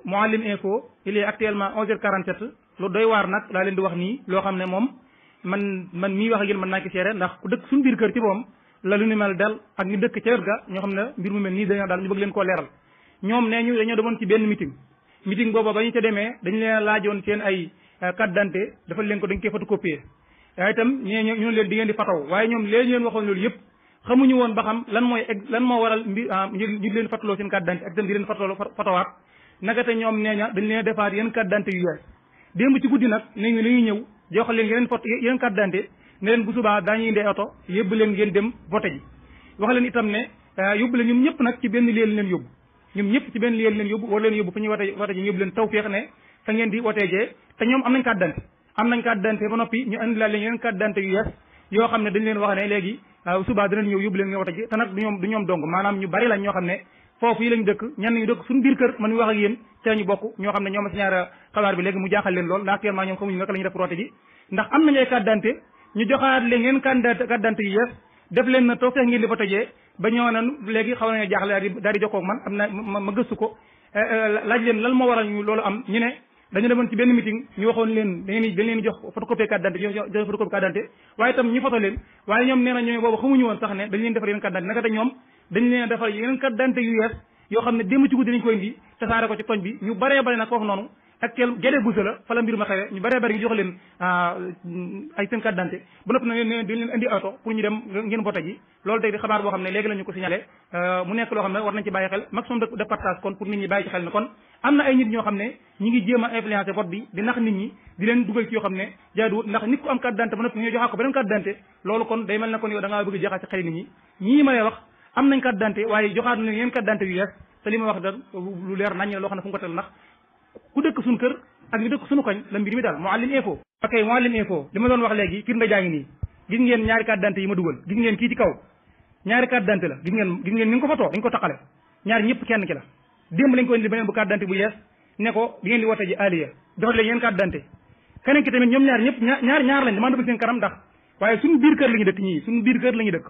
Mouhalim Info il est actuellement 11h47 lu doy waar nag laa leen di wax nii loo xam ne moom man mii wax ak yéen mën naa ko seere ndax ku dëkk suñu biir kër ci moom la lu ni mel del ak ñu dëkk ca wet ga ñoo xam ne mbir mu mel nii dañoo daal ñu bëgg leen koo leeral ñoom nee ñu dañoo demoon ci benn meeting booba ba ñu ca demee dañu leen laajoon seen ay carte d'identité dafa leen ko dañ koy photocopier waaye itam ñu leen di ngeen di fataw waaye ñoom léegi leen waxoon loolu yëpp xamuñu woon ba xam lan moo waral ñu leen fataloo seen carte d'identité ak itam di leen fatawaat naka te ñoom nee ña dañ leen defaat yeneen carte d'identité yu yees démb ci guddi nag nee ñu lañuy ñëw jox leen yeneen carte d'identité ne leen bu subaa daañuy indi oto yóbbu leen ngeen dem voté ji wax leen itam ne yóbbu leen ñoom ñëpp nag ci benn lieu leen yóbbu ñoom ñëpp ci benn lieu leen yóbbu war leen yóbbu fu ñuy wote ji ñu yóbbu leen tawfeex ne fa ngeen di wotee jee te ñoom am nañ carte d'identité ba noppi ñu andi laa leen yeneen carte d'identité yu yees yoo xam ne dañ leen wax ne léegi subaa dinañ ñëw yóbbu leen ngeen wote ji te nag du ñoom dong maanaam ñu bari lañ ñoo xam ne foofu yi lañ dëkk ñenn ñu dëkk suñu biir kër man mi wax ak yéen te ñu bokk ñoo xam ne ñoom si ñaar xabaar bi léegi mu jaaxal leen lool ndax actuellement ñoom xamuñu naka la ñuy def rote ji ndax am nañu ay carte d'identité ñu joxaat leen ngeen carte d'identité yu yees def leen na toog feex ngeen di voté jee ba ñëw na léegi xaw nañu jaaxle daal di jokkoo ak man am na ma gëstu ko laaj leen lan moo waral ñu loolu am ñu ne dañu demoon ci benn meeting ñu waxoon leen dañ leen jox photocopie carte d'identité jox photocopie carte d'identité waaye itam ñu photo leen waaye ñoom nee na ñooy boobu xamuñu woon sax ne dañ leen defar yeneen carte d'identité naka te ñoom dañ leen defar yeneen carte d'identité yu yees yoo xam ne démb ci guddi dañ koy indi tasaare ko ci koñ bi ñu baree bari nag foofu noonu actuel gédé busa la fa la mbir ma xewee ñu baree bari ñu jox leen ay seen carte d'identité ba noppi nag dañ leen indi oto pour ñu dem ngeen voté ji loolu tey di xabaar boo xam ne léegi la ñu ko signalé mu nekk loo xam ne war nañ ci bàyyi xel maximum de partage kon pour nit ñi bàyyi ci xel ne kon am na ay nit ñoo xam ne ñi ngi jéem a influencer vote bi di nax nit ñi di leen dugal ci yoo xam ne jaaduwut ndax nit ku am carte d'identité ba noppi ñu joxaat ko beneen carte d'identité loolu kon day mel ne kon yow da ngaa bëgg jaxaat ci xel nit ñi ñii ma lay wax am nañ carte d'identité waaye joxaat nañ yeneen carte d'identité yu yees te li ma wax da lu leer nañ loo xam ne fu mu ko tel ndax ku dëkk suñu kër ak ñu dëkk suñu koñ la mbir mi daal Mouhalim Info ok Mouhalim Info li ma doon wax léegi kir nga jaa ngi nii gis ngeen ñaari carte d'identité yi ma dugal gis ngeen kii ci kaw ñaari carte d'identité la gis ngeen ni nga ko fatoo dañ ko taqale ñaari ñëpp kenn ki la démb lañ ko indi beneen bu carte d'identité bu yees ne ko di ngeen di wote ji aliya jox leen yeen carte d'identité keneen ki tamit ñoom ñaar ñëpp ñaar lañ damaa nëbb seen kanam ndax waaye suñu biir kër la ñu dëkk ñii suñu biir kër la ñu dëkk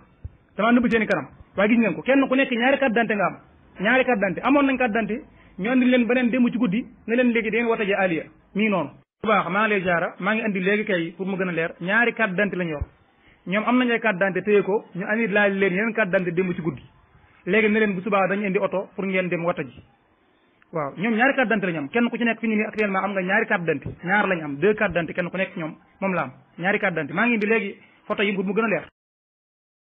damaa nëbb seen i kanam waaye gis ngeen ko kenn ku nekk ñaari carte d'identité nga am ñaari carte d'identité amoon nañ carte d'identité ñu andi leen beneen démb ci guddi ne leen léegi da ngeen wote ji aliya mii noonu bu baax maa ngi lay jaara maa ngi andi léegi kay pour mu gën a leer ñaari carte d'identité lañ yor ñoom am nañ ay carte d'identité téye ko ñu andi laaj leen yeneen carte d'identité démb ci guddi léegi ne leen bu subaa dañu indi oto pour ngeen dem wote ji waaw ñoom ñaari carte d'identité lañu am kenn ku ci nekk fi ñu nii actuellement am nga ñaari carte d'identité ñaar lañu am 2 carte d'identité kenn ku nekk ci ñoom moom la am ñaari carte d'identité maa ngi indi léegi photo yi pour mu gën a leer